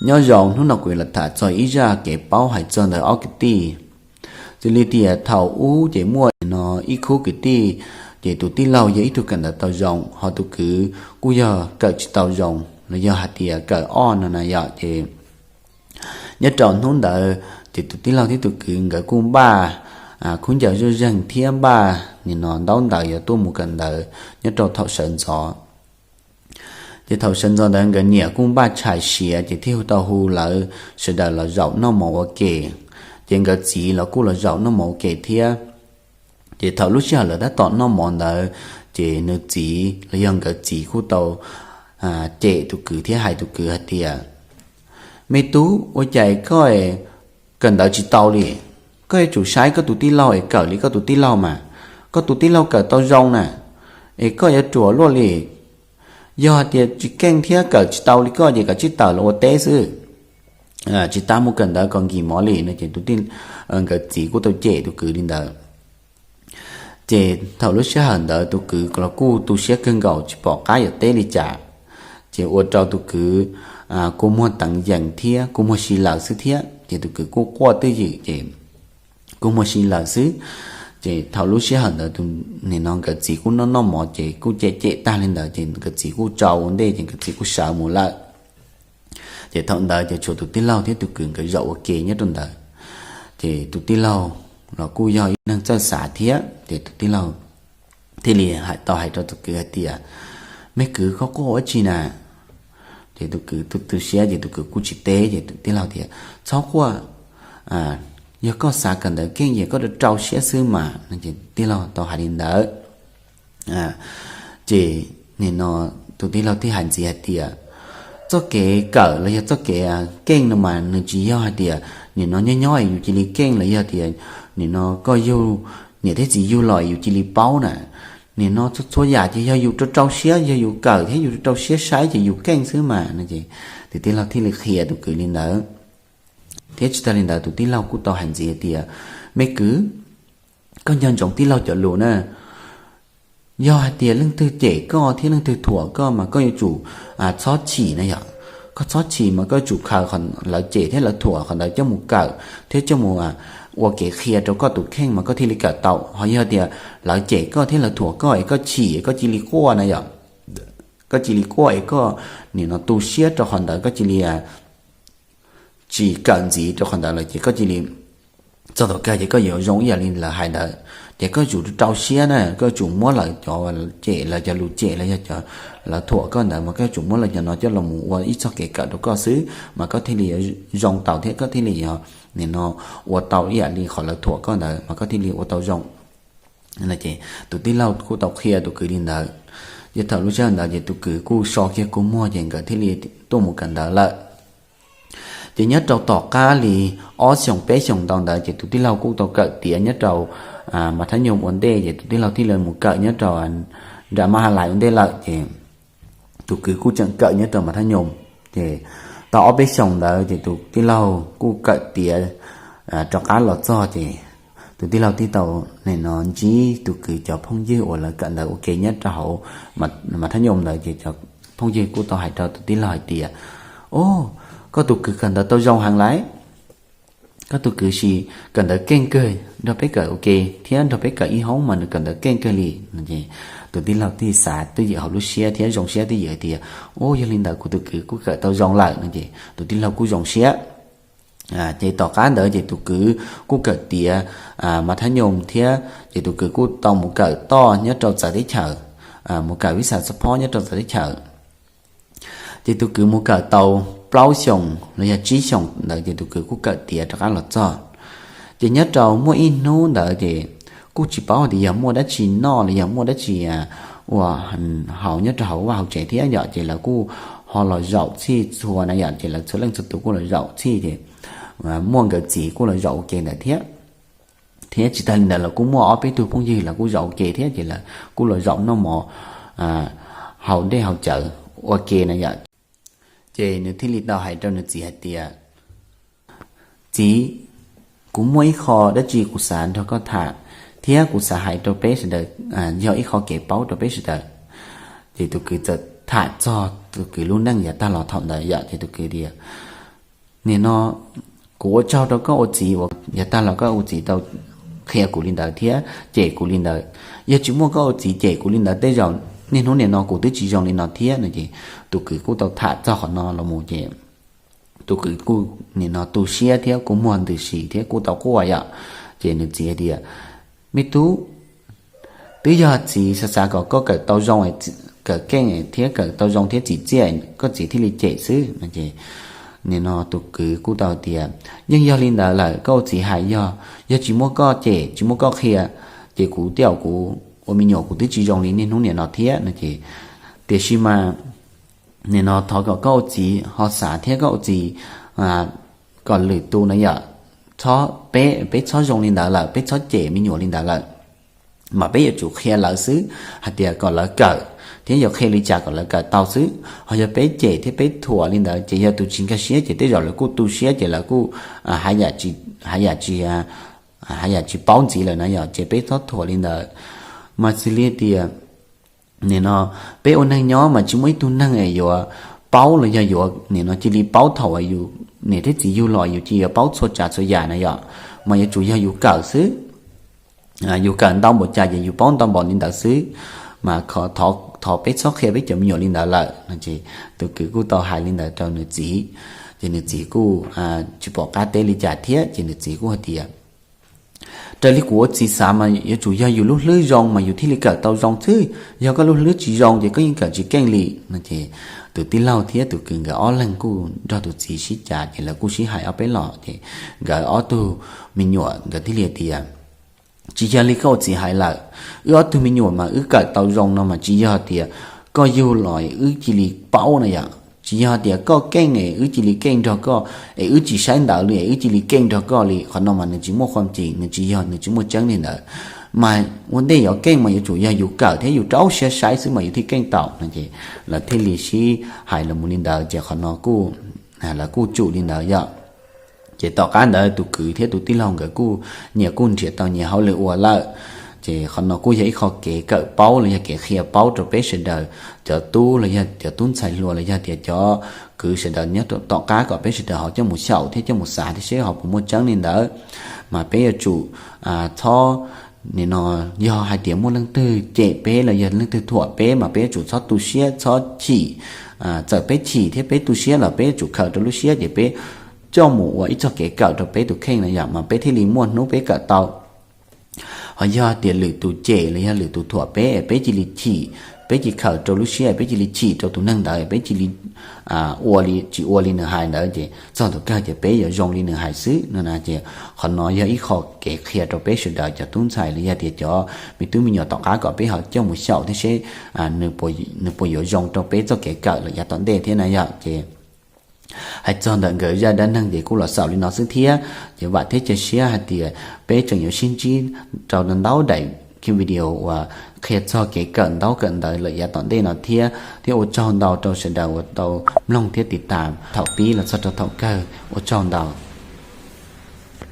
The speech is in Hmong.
Nyob zoo, hnub no kuv yuav los tham txog ib zaj kev paub hais txog ntawm ob kwv tij. Xws li tias thaum ub ces muaj no ib khub kwv tij, ces tus tij laug yog ib tug kawm ntawv tau zoo, ho tus kwv kuj yog kawm tsis tau zoo los yog hais tias kawm ob no na yom. Ces nyob rau hnub ntawd ces tus tij laug thiab tus kwv nkawd kuj npaj khaub ncaws zuj zeeg thiab npaj nim no ntaub ntawv yuav tuaj mus kawm ntawv nyob rau thaum sawv ntxov. Ces thaum sawv ntxov ntawd nkawd niam kuj npaj tshais siav ces thiaj hu tau hu lawv sawv daws los zaum noj mov ua ke. Ces nkawd txiv los kuj los zaum noj mov ua ke thiab. Ces thaum lub sij hawm lawv tab tom noj mov ntawd, ces nws txiv los yog nkawd txiv kuj tau cem tus kwv thiab hais tus kwv hais tias, Me tub, ua cas koj kawm ntawv tsis tau li? Koj yuav tsum saib koj tus tij laug es kawm li koj tus tij laug mas. Koj tus tij laug kawm tau zoo na, es koj yuav ruam luaj li. Yog hais tias tsis keej thiab kawm tsis tau li koj ces koj tsij tawm los ua teb xwb, tsis tas mus kawm ntawv kom nkim mov li no. Ces tus tij, nkawd txiv kuj tau cem tus kwv li ntawd. Ces thaum lub sij hawm ntawd tus kwv los kuj tu siab kawg nkaus tsis pom qab yuav teb li cas. Ces ua rau tus kwv kua muag teev yees thiab kua muag si lawm xwb thiab. Ces tus kwv kuj quaj twj ywm ces kua muag si lawm xwb. Ces thaum lub sij hawm ntawd tus, nim no nkawd txiv kuj noj noj mov ces kuj cem cem tag li ntawd ces nkawd txiv kuj tso ua ntej ces nkawd txiv kuj sawv mus lawm. Ces thaum ntawd ces tshuav tus tij laug thiab tus kwv nkawd zaum ua ke nyob rau ntawd. Ces tus tij laug los kuj yog ib neeg txawj xav thiab ces tus tij laug thiaj li hais tau hais rau tus kwv hais tias, Me kwv, koj quaj ua tsi na? Ces tus kwv tu tu siab ces tus kwv kuj tsis teb. Ces tus tij laug tias, Txhob quaj, yog koj xav kawm ntawv keej ces koj rau rau siab xwb mas. Tij laug tau hais li ntawd. Ces nim no tus tij laug thiaj hais ntxiv hais tias, Txoj kev kawm los yog txoj kev keej no mas nws tsis yog hais tias nim no nyob nyob es yus cia li keej los yog tias nim no koj yug, niam thiab txiv yug los es yus cia li paub na. Nim no txhua txhua yam ces yog yus rau rau siab, yog yus kawm thiab yus rau rau siab saib ces yus keej xwb mas no. Ces tus tij laug thiaj li qhia tus kwv li ntawd. Thiab tsis tas li ntawd tus tij laug kuj tau hais ntxiv tias, Me kwv, koj nco ntsoov tij laug cov lus na. Yog hais tias leej twg cem koj thiab leej twg thuam koj mas koj yuav tsum txhob chim na yom. Koj txhob chim mas koj yuav tsum khaws lawv cem thiab lawv thuam qhov ntawd coj mus kawm thiab coj mus ua kev qhia rau koj tus kheej mas koj thiaj li kawm tau. Ho yog tias lawv cem koj thiab lawv thuam koj es koj chim es koj cia li quaj na yom, koj cia li quaj es koj nim no tu siab rau qhov ntawd, koj cia li tsis kawm ntxiv rau qhov ntawd lawm ces koj cia li, txog tom kawg ces koj yuav zoo ib yam li lawv hais ntawd. Ces koj yuav tsum rau siab na, koj yuav tsum muab lawv cov cem, lawv cov lus cem los yog cov lawv thuam koj ntawd mas koj yuav tsum muab lawv cov no coj los mus ua ib txoj kev kawm rau koj xwb mas koj thiaj li yuav zoo tau thiab koj thiaj li yuav nim no ua tau ib yam li qhov lawv thuam koj ntawd mas koj thiaj li ua tau zoo. Ces tus tij laug kuj tau qhia tus kwv li ntawd. Ces thaum lub sij hawm ntawd ces tus kwv kuj so kiag kua muag ces nkawd thiaj li tuaj mus kawm ntawv lawm. Ces nyob rau tom qab li ob xyoos peb xyoos ntau ntawd ces tus tij laug kuj tau kawm tiav nyob rau mas thab nyoos ua ntej, ces tus tij laug thiaj li mus kawm nyob rau nram mab ha lais ua ntej lawm. Ces tus kwv kuj tseem kawm nyob rau mas thab nyoos. Ces tau ob peb xyoos ntawd ces tus tij laug kuj kawm tiav rov qab los txog ces tus tij laug thiaj tau nim no ntsib tus kwv cov phooj ywg uas lawv kawm ntawv ua ke nyob rau hauv mas thab nyoos ntawd ces cov phooj ywg kuj tau hais rau tus tij laug hais tias, O, koj tus kwv kawm ntawv tau zoo heev lawm. Koj tus kwv sis kawm ntawv keej kawg, nrog peb kawm ua ke thiab nrog peb kawm ib hoob mas nws kawm ntawv keej kawg li. Tus tij laug thiaj xav twj ywm hauv lub siab thiab zoo siab twj ywm hais tias, O, yog li ntawd kuv tus kwv kuj kawm tau zoo lawm no. Ces tus tij laug kuj zoo siab. Ces tom qab ntawd ces tus kwv kuj kawm tiav mas thab nyoos thiab ces tus kwv kuj tau mus kawm toj nyob rau txawv teb chaws, mus kawm vis xas xab phob nyob rau txawv teb chaws. Ces tus kwv mus kawm tau plaub xyoos los yog tsib xyoos ntawd ces tus kwv kuj kawm tiav rov qab los txog. Ces nyob rau muaj ib hnub ntawd ces kuj tsis paub tias yog muaj dab tsi noj los yog muaj dab tsi ua haus nyob rau hauv vaj hauv tsev thiab yom, ces lawv kuj ho los zaum txhij txhua na yom, ces lawv txhua leej txhua tus kuj los zaum txhij ces muaj nkawd txiv kuj los zaum ua ke ntawd thiab. Thiab tsis tas li ntawd lawv kuj muaj ob peb tug phooj ywg lawv kuj zaum ua ke thiab ces lawv kuj los zaum noj mov haus dej haus cawv ua ke na yom. Ces nws thiaj li tau hais rau nws txiv hais tias, Txiv, kuv muaj ib qho dab tsi kuv xav nrog koj tham thiab kuv xav hais rau peb sawv daws, yog ib qho kev paub rau peb sawv daws. Ces tus kwv txawm tham txog tus kwv lub neej yav tag los thaum ntawd yom, ces tus kwv tias, nim no kuv ua tsaug rau koj ua txiv uas yav tag los koj ua txiv tau qhia kuv li ntawd thiab cem kuv li ntawd. Yog tsis muaj koj ua txiv cem kuv li ntawd tej zaum niaj hnub nim no kuv twb tsis zoo li no thiab no ces tus kwv kuj tau tham txog qhov no los mus ces tus kwv kuj nim no tu siab thiab kuj muag ntws si thiab kuj tau quaj yom. Ces nws txiv tias, me tub, twb yog txiv xav xav kom koj kawm tau zoo, kawm keej thiab kawm tau zoo thiab txim txiaj koj txiv thiaj li cem xwb no ces nim no tus kwv kuj tau tias, yeej yog li ntawd lawm, koj ua txiv hais yog, yog tsis muaj koj cem tsis muaj koj qhia ces kuv tej zaum kuv ua me nyuam kuv twb tsis zoo li niaj hnub nim no thiab no ces tiam sis mas nim no thov kom koj ua txiv ho xav thiab koj ua txiv kom lwm tus na yom, peb, peb txhob zoo li ntawd lawm, peb txhob cem me nyuam li ntawd lawm. Mas peb yuav tsum qhia lawv xwb hais tias kom lawv kawm thiab yuav qhia li cas kom lawv kawm tau xwb. Ho yog peb cem thiab peb thuam li ntawd ces yog tus tsis nkag siab ces tej zaum lawv kuj tu siab ces lawv kuj hais yam tsis, hais yam tsis paub ntxiv lawm na yom, ces peb txhob thuam li ntawd. Mas xws li tias nim no peb ua neeg nyob mas tsis muaj ib tug neeg yuav paub los yog yuav nim no cia li paub thaum yus niam thiab txiv yug los yus cia li yuav paub txhua tsav txhua yam na yom. Mas yuav tsum yog yus kawm xwb, yus kawm ntau npaum cas ces yus paub ntau npaum li ntawd xwb. Mas thov peb txhob qhia peb cov me nyuam li ntawd lawm no ces tus kwv kuj tau hais li ntawd rau nws txiv. Ces nws txiv kuj tsis pom qab teb li cas thiab ces nws txiv kuj hais tias, raws li kuv ua txiv xav mas yuav tsum yog yus lub hlwb zoo mas yus thiaj li kawm tau zoo xwb. Yog koj lub hlwb tsis zoo ces koj yeej kawm tsis keej li no ces tus tij laug thiab tus kwv nkawd ob leeg kuj nrog tus txiv sib cav ces lawv kuj sib hais ob peb los ces nkawd ob tug me nyuam nkawd thiaj li tias, tsis yog li koj ua txiv hais lawm, wb ob tug me nyuam mas wb kawm tau zoo no mas tsis yog tias koj yug los wb cia li paub na yom, tsis yog tias koj keej es wb cia li keej nrog koj es wb tsis saib ntawv li es wb cia li keej nrog koj li, qhov no mas nws tsis muaj qhuam cim, nws tsis yog, nws tsis muaj tseeb li ntawd. Mas ua ntej yuav keej mas yuav tsum yog yus kawm thiab yus rau siab saib xwb mas yus thiaj keej tau no ces lawv thiaj li sib hais los mus li ntawd ces qhov no kuj, lawv kuj tsum li ntawd yom. Ces tom qab ntawd tus kwv thiab tus tij laug nkawd kuj nyias kuj nrhiav tau nyias hauj lwm ua lawm. Ces qhov no kuj yog ib qho kev kawm paub los yog kev qhia paub rau peb sawv daws cov tub los yog cov tub ntxhais hluas los yog tias cov kwv sawv daws nyob tom qab kom peb sawv daws ho coj mus xyaum thiab coj mus xav thiab seb ho puas muaj tseeb li ntawd. Mas peb yuav tsum txhob, nim no yog hais tias muaj leej twg cem peb los yog leej twg thuam peb mas peb yuav tsum txhob tu siab txhob chim. Txawm peb chim thiab peb tu siab los peb yuav tsum khaws rau lub siab ces peb coj mus ua ib txoj kev kawm rau peb tus kheej na yom, mas peb thiaj li muaj hnub peb kawm tau. Ho yog tias lwm tus cem los yog lwm tus thuam peb, peb cia li chim, peb cia li khaws rau lub siab, peb cia li chim rau tus neeg ntawd, peb cia li ua li tsis ua li nws hais ntawd ces txog thaum kawg ces peb yuav zoo li nws hais xwb no na. Ces qhov no yog ib qho kev qhia rau peb sawv daws cov tub ntxhais los yog tias cov me tub me nyuam tom qab kom peb ho coj mus xyaum thiab seb nws puas yuav zoo rau peb txoj kev kawm lawm yav tom ntej thiab na yom. Ces hais txog ntawm nkawd zaj dab neeg ces kuj los xaus li no xwb thiab. Ces vam thiab cia siab hais tias peb tseem yuav sib ntsib rau ntau daim video uas qhia txog kev kawm ntaub kawm ntawv lawm yav tom ntej no thiab. Thiab ua tsaug ntau rau sawv daws uas tau mloog thiab tiv tas thaum pib los txog rau thaum kawg, ua tsaug ntau.